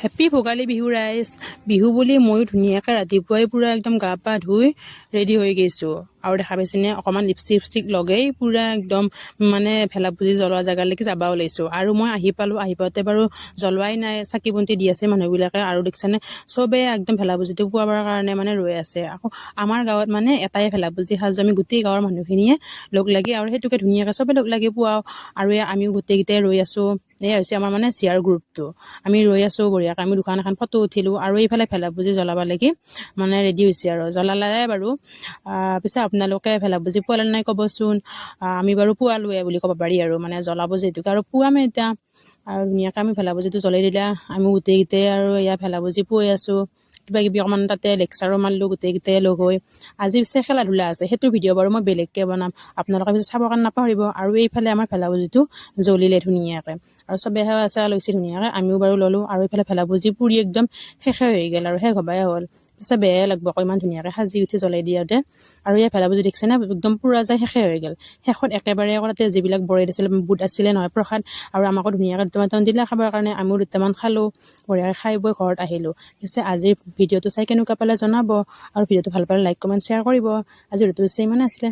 Happy Bhogali Bihu ৰাইজ। বিহু বুলি ময়ো ধুনীয়াকৈ ৰাতিপুৱাই পূৰা একদম গা পা ধুই ৰেডি হৈ গৈছোঁ আৰু দেখা পাইছেনে, অকণমান লিপষ্টিক চিপষ্টিক লগাই পূৰা একদম মানে ভেলাপুজি জ্বলোৱা জেগালৈকে যাব ওলাইছোঁ। আৰু মই আহি পালোঁ। আহি পাওঁতে বাৰু জ্বলোৱাই নাই, চাকি বন্তি দি আছে মানুহবিলাকে। আৰু দেখিছেনে, চবেই একদম ভেলাপুজিটো পোৱাবৰ কাৰণে মানে ৰৈ আছে। আকৌ আমাৰ গাঁৱত মানে এটাই ভেলাপুজি সাজো আমি গোটেই গাঁৱৰ মানুহখিনিয়ে লগ লাগি আৰু সেইটোকে ধুনীয়াকৈ চবে লগ লাগি পুৱাওঁ। আৰু এই আমিও গোটেইকেইটাই ৰৈ আছোঁ। এয়া হৈছে আমাৰ মানে চিয়াৰ গ্ৰুপটো। আমি ৰৈ আছোঁ বঢ়িয়াকৈ। আমি দুখন এখন ফটো উঠিলোঁ আৰু এইফালে ভেলাপুজি জ্বলাব লাগি মানে ৰেডি হৈছে আৰু জ্বলালে বাৰু। পিছে আপোনালোকে ভেলাপুজি পোৱালে নাই ক'বচোন। আমি বাৰু পোৱালোৱে বুলি ক'ব পাৰি আৰু মানে জ্বলাব যিহেতুকে আৰু পুৱামে এতিয়া। আৰু ধুনীয়াকৈ আমি ভেলাপুজিটো জ্বলাই দিলা। আমি গোটেইকেইটাই আৰু এয়া ভেলাপুজি পুৱাই আছোঁ। কিবা কিবি অকণমান তাতে লেকচাৰো মাৰিলোঁ গোটেইকেইটাই লগ হৈ। আজি পিছে খেলা ধূলা আছে, সেইটো ভিডিঅ' বাৰু মই বেলেগকৈ বনাম, আপোনালোকে পিছে চাবৰ কাৰণে নাপাহৰিব। আৰু এইফালে আমাৰ ভেলাপুজিটো জ্বলিলে ধুনীয়াকৈ আৰু চবে সেৱা চেৱা লৈছে ধুনীয়াকৈ, আমিও বাৰু ল'লোঁ। আৰু এইফালে ভেলাপুজি পুৰি একদম শেষে হৈ গ'ল আৰু শেষ হ'বাই হ'ল। পিছে বেয়াই লাগব আকৌ ইমান ধুনীয়াকৈ সাজি উঠি জ্বলাই দিওঁতে। আৰু এই ভেলাপুজি দেখিছেনে, একদম পুৰা যায় শেষে হৈ গ'ল। শেষত একেবাৰে আকৌ তাতে যিবিলাক বৰেড আছিলে, বুট আছিলে নহয়, প্ৰসাদ, আৰু আমাকো ধুনীয়াকৈ দুটামান দিলে খাবৰ কাৰণে। আমিও দুটামান খালোঁ বঢ়িয়াকৈ, খাই বৈ ঘৰত আহিলোঁ। পিছে আজিৰ ভিডিঅ'টো চাই কেনেকুৱা পালে জনাব আৰু ভিডিঅ'টো ভাল পালে লাইক, কমেণ্ট, শ্বেয়াৰ কৰিব। আজিৰ ভিডিঅ'টো ইমানে আছিলে।